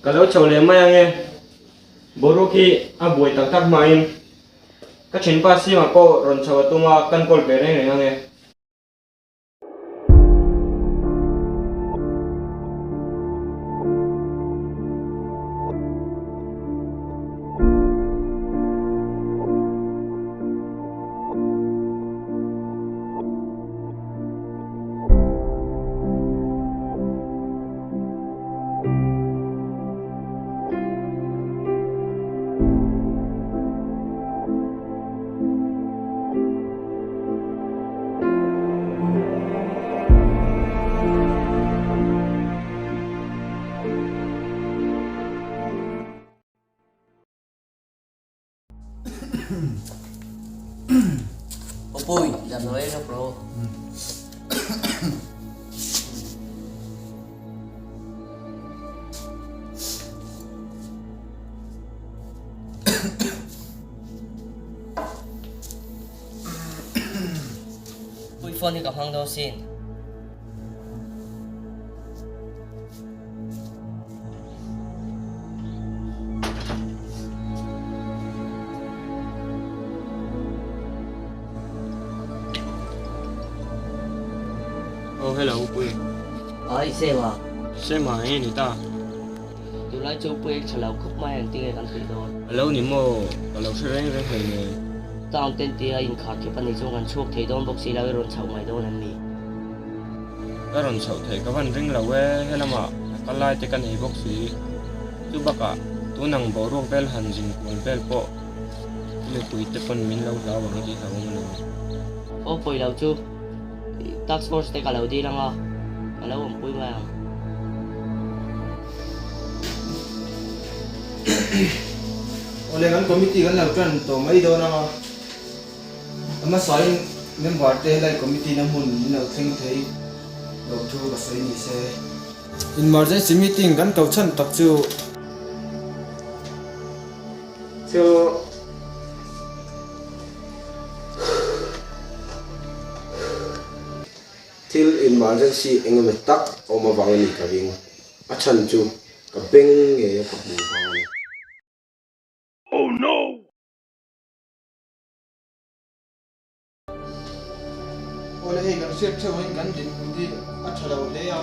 Ka lo chho leh mai ange. Boruak hi a buai tak tak hmain ka thenpa Sima pawh rawn chho a tum a, kan call ve reng reng ange. Opui, damdawi ei rawk rawh. Pui phone hi ka hmang dawn sin. Oh hello Pui. Ai Sema. Sema enge ni ta? Tunlai chu Pui tha lo khawp mai ang tinge kan tih dawn. Alo ni maw? Ka lo hre reng reng hlei nei. Town ten tia inkhar khep a nih chuan kan chhuak thei dawn bawk si lo i rawn chhoh mai dawn an ni. Ka rawn chhoh theih ka van ring lo e, helamah a kal lai te ka nei bawk si. Chu bakah tunang boruak vel han zin kual vel pawh mipui te pawn min lo hlau ang tih hlauhawm a lo ni. Aw pawi lo chu task force te ka lo dil anga ka lo awmpui mai ang. Awle kan committee kan lo tan tawh mai dawn anga. A hmasain member te helai committee na hmun min lo thleng thei lo thu ka sawi ni se. Emergency meeting kan ko chhan tak chu. Chu. Thil emergency eng emaw tak awm avang a ni ka ring. A chhan chu ka beng ngei a ka hmuh vang a ni. Oh no! Awle hei kan hriat theuh in kan dinhmun hi a tha lo hle a,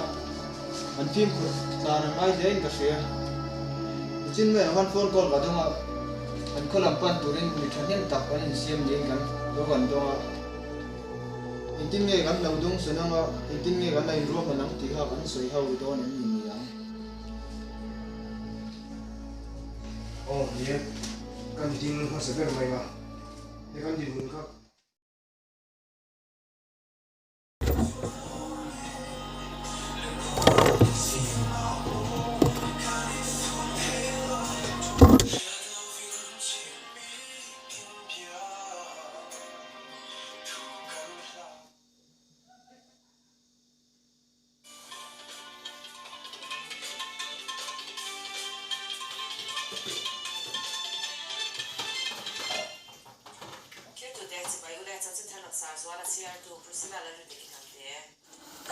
an fimkhur tlan a ngai hle in ka hria. Nichin mai ah khan phone call ka dawng a, an khaw lam pan turin mi thahnem tak an insiam niin kan lo kan dawng a. Engtin nge kan lo dawng sawn anga, engtin nge kan la inruahman ang tih kha kan sawi ho dawn em ni niang. Aw ni e, kan ding hmasa ber mai a, he kan dinhmun kha.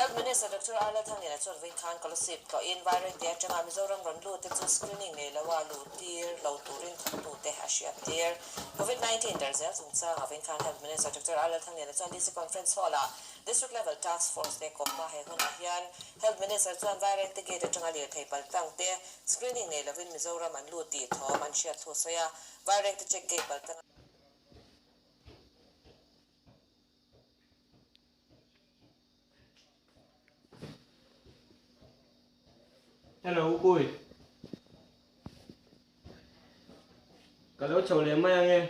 Health Minister Doctor Arla Thangliana chuan vawiin khan Kolasib tlawhin Vairengte atanga Mizoram rawn lut te chu screening nei loa luh tir lo turin thawktute a hriat tir. Covid 19 darh zel chungchanga vawiin khan Health Minister Doctor Arla Thangliana chuan DC Conference Hall-ah District Level Task Force te kawmma he hunah hian Health Minister chuan Vairengte Gate atanga lirthei paltlang te screening nei lovin Mizoram an lut tih thawm an hriat thu sawi a, Vairengte Check Gate paltlang Hello Pui. Ka lo chho leh mai ange.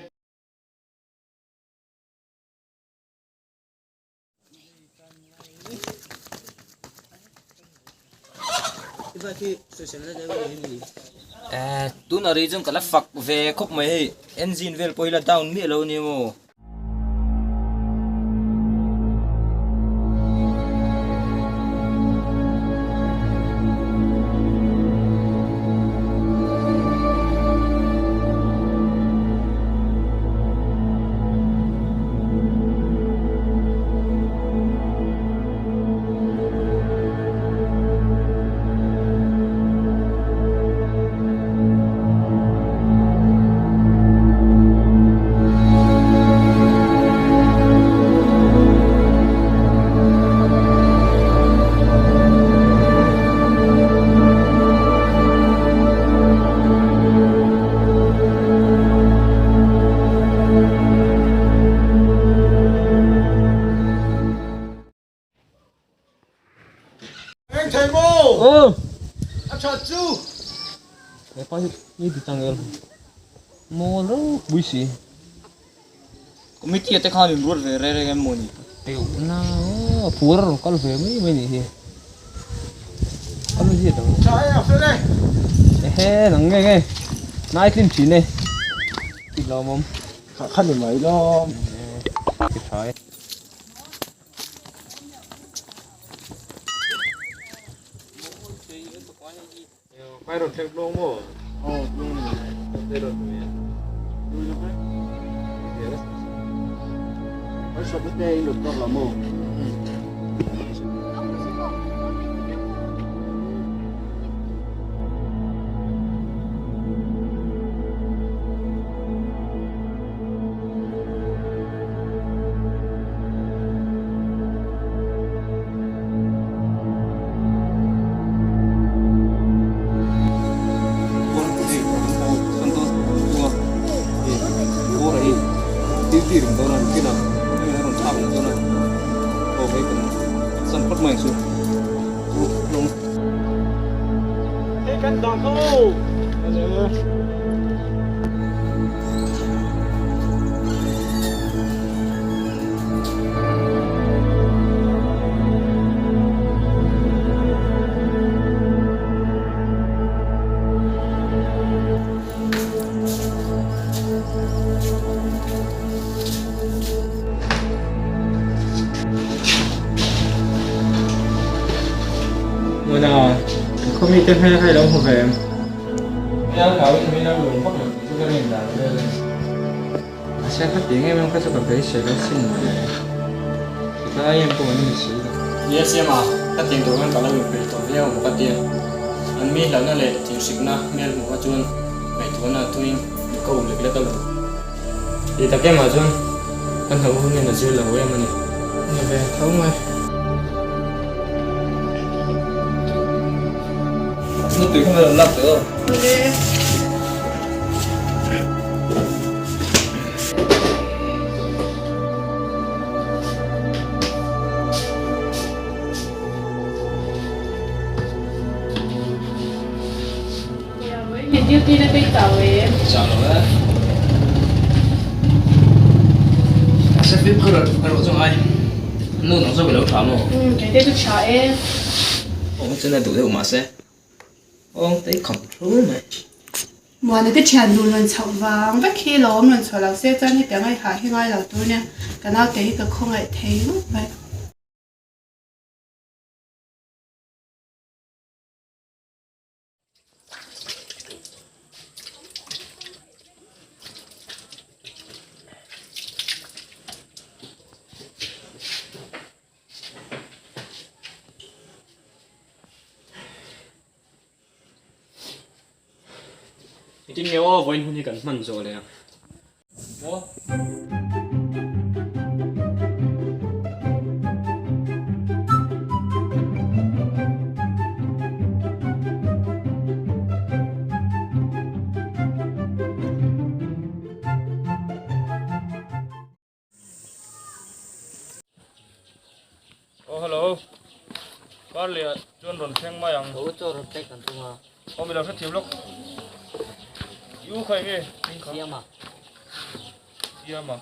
Tuna rei chuan ka la fak ve khawp mai hei engine vel pawh hi la down miah lo a ni maw. pa hi mi ti changel mawl ropui si. Committee te khan in ruat ve reng reng em mawni? Teuh na aw phur a rawn kal ve mai mai nih hi. Kal zia ta Tha e a fel e. Ehe nang nge nge nai tlim thin e. Ti lawmawm. Kha kha ni mai lawm. Ti tha e. Muna, khaw mite hmel kha i lo hmu ve em? Nia, hlau in min lo lung vak lo tih chu ka rin dan vel a ni. Mahse kha tih ngei em kha chu ka beisei lo sin mawle. Tihlai em pawh an ni si lo. Nia Siama, ka tiang tur khan ka lo inpeih tawh viau maw ka tia. An mi hlauhna leh thinhrikna hmel hmuh kha chuan ngaihtuahna a tuiin ka um lek lek a lo. Tih tak emah chuan ka hnauh hun hian a zir lo em a ni. Ni ve tho mai. Nupui kha lo lak teh aw. Awle. Duty na te chau em? Chau lo e. Se fim khur a rawh chu ngai. Nu nang zawk i lo tha maw? Umm kei te chu tha e. Awng chuan a duh deuh mahse awng te i kham thur mai. Muana te thian duh rawn chhoh vang vek hi lawm rawn chhuah lo se chuan hetiang a i hah hi ngai lo tur nia ka naute hi ka khawngaih thei ngawt mai. Engtin nge aw vawiin hun hi kan hman zawh leh ang. Maw? Oh hello Parley ah chuan rawn thleng mai ang. Aw chaw rawn pek kan tum a. Aw mi lo hrethiam lawk. I u kha enge? Siama. Siama.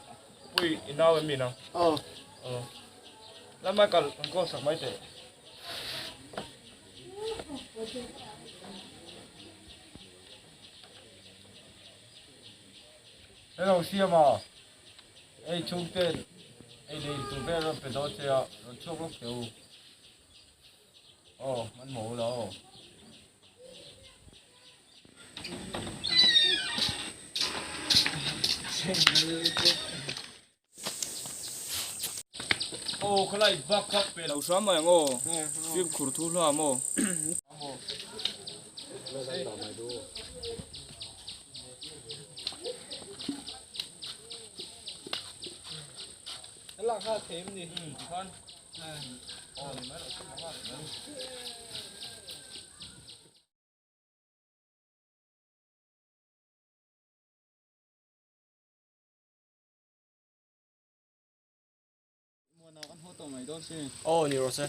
Pui i nau em mi nang? Aw. Aw. Lamai kal kan call sak mai teh. Hello Siama. Ei chhungten ei lei tur vel rawn pe dawn che a, rawn chhuak lawk teh u. Aw, hmanhmawh ula aw. Aw, khalai bak kha pe lo hram mai ang aw. Fimkhur thu hlam aw. Aw ni rawh se.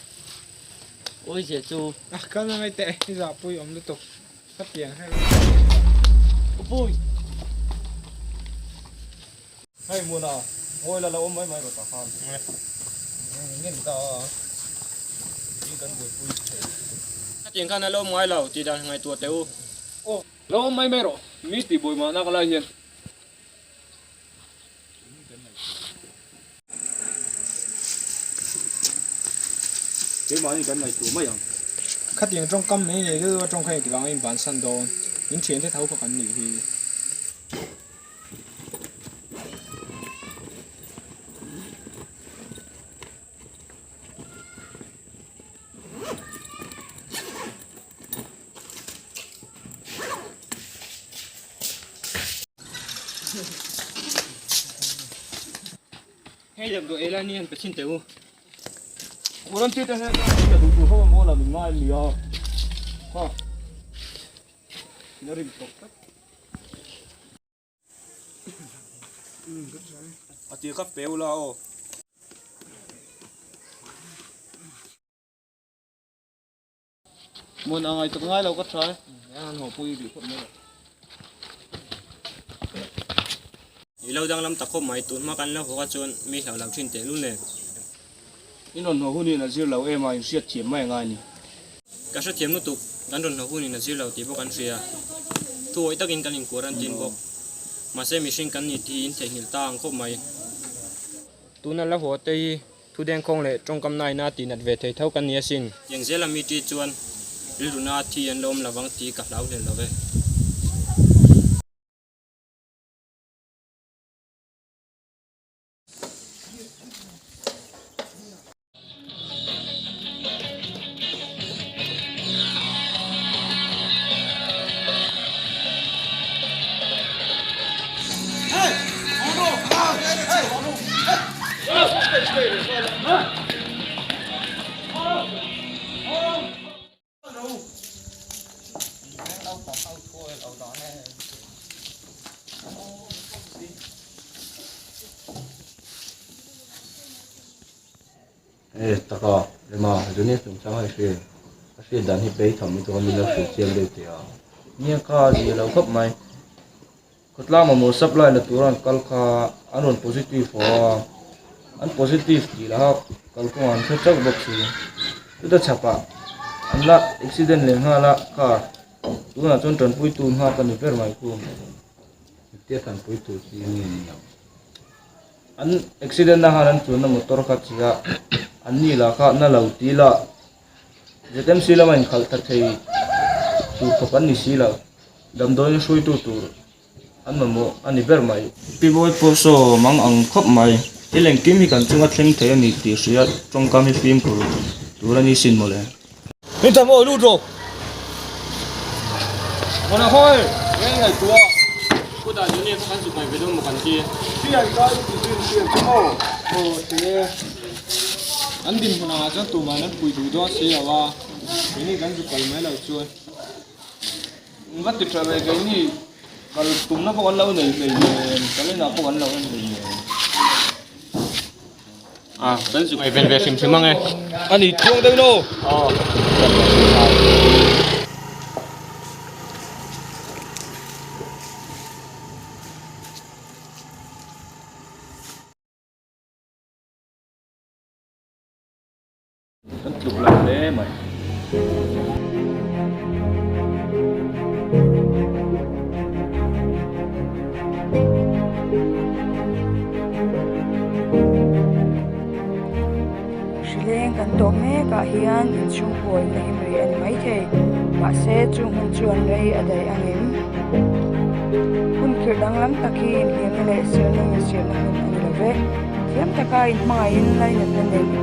Ui zia chu. A kal na ngai teh i zahpui awm lutuk ka piang her. Upui! Hei Muna, ngawi la lo awm mai mai rawh tah khan. Nge ni ta a, tiin kan buaipui thei. Hetiang khan a lo awm ngai lo tih dan ngaihtuah teh u. Aw, lo awm mai mai rawh, mi tih buai mahna ka lai hian. Keimahni kan ngaihtuah mai ang. Khatiang tawngkam mai nei deuh deuh a tawng kha engtik anga inbansan dawn? In thiante tho kha kan nih hi. Hei damdawi ei lai ni han pe chhin teh u. Khuran tite hian ka duh tur ho a maw la min ngai nia. Ha. Ina rim tawk tlat. A tir kha pe ula aw. Mun a ngai tak ngai lo ka tha e. An haw pui rih phawt mai lo. I lo danglam ta khawp mai, tun hma kan lo haw a chuan mi hlau lo thin teh lul nen. In rawn hnawh hunin a zir lo em a, in hriat thiam mai a ngai ni. Ka hrethiam lutuk, kan rawn hnawh hunin a zir lo tih bawk an hria. Thuawih takin kan in quarantine bawk. Mahse mihring kan ni tih in theihnghilh ta ang khawp mai. Tuna la haw te hi Thu dengkhawng leh tawngkam naina tih nat ve thei tho kan ni asin. Tiang zela mi ti chuan rilruna thi an lo awm lovang tih ka hlau hlel lo ve. E taka Rema Junior chungchang a hria a hriat dan hi bei tham lutuk a min lo hrilh chiang deuh teh a. Nia ka zia lo khawp mai. Khawtlang mamawh supply la tura an kal kha an rawn positive haw a, an positive tih laha kalkawngah an hre chauh bawk si. Chuta chhapah an la accident leh nghal a car tunah chuan tanpui tur nghak a ni ber mai khu. Engtia tanpui tur chi nge ni ang? An accident na khan an chuanna motor kha chi a, an ni lah kha na lo ti la ZMC lama inkhalh tha thei tur khawp an ni si lo. Damdawiin hruaitu tur an mamawh a ni ber mai. Pi Bawi pawh saw mang ang khawp mai. Thil engkim hi kan chunga thleng thei a ni tih hria tawngkam hi fimkhur tur a ni sin mawle. Min tham aw lut rawh. Mawna hawi reng ngaihtuah. Kutah Junior kha kan zuk ngaih ve dawn maw kan ti. Hriat kai ti zin hriat chu maw. Aw te. An dinhmun angah chuan tumah an pui duh dawn si lo a, keini kan zu kal mai lo chuan. Va ti tha ve keini kal tumna pawh kan lo nei hlei nen, kan inah pawh kan lo en hlei nen. A, kan zu ngaihven ve hrim hrim ang e. A ni tluang deuh lo. Aw. Kan tluk lo hle mai. Hrileng kan tawh mek ah hian inchhungkaw in a him rih a ni maithei. Mahse chu hmun chuan rei a daih ang em? Hun khirh danglam tak hi inhliamna leh serna insiamna hun a ni lo ve. Thiam taka inhmangaihin lainatna nen i.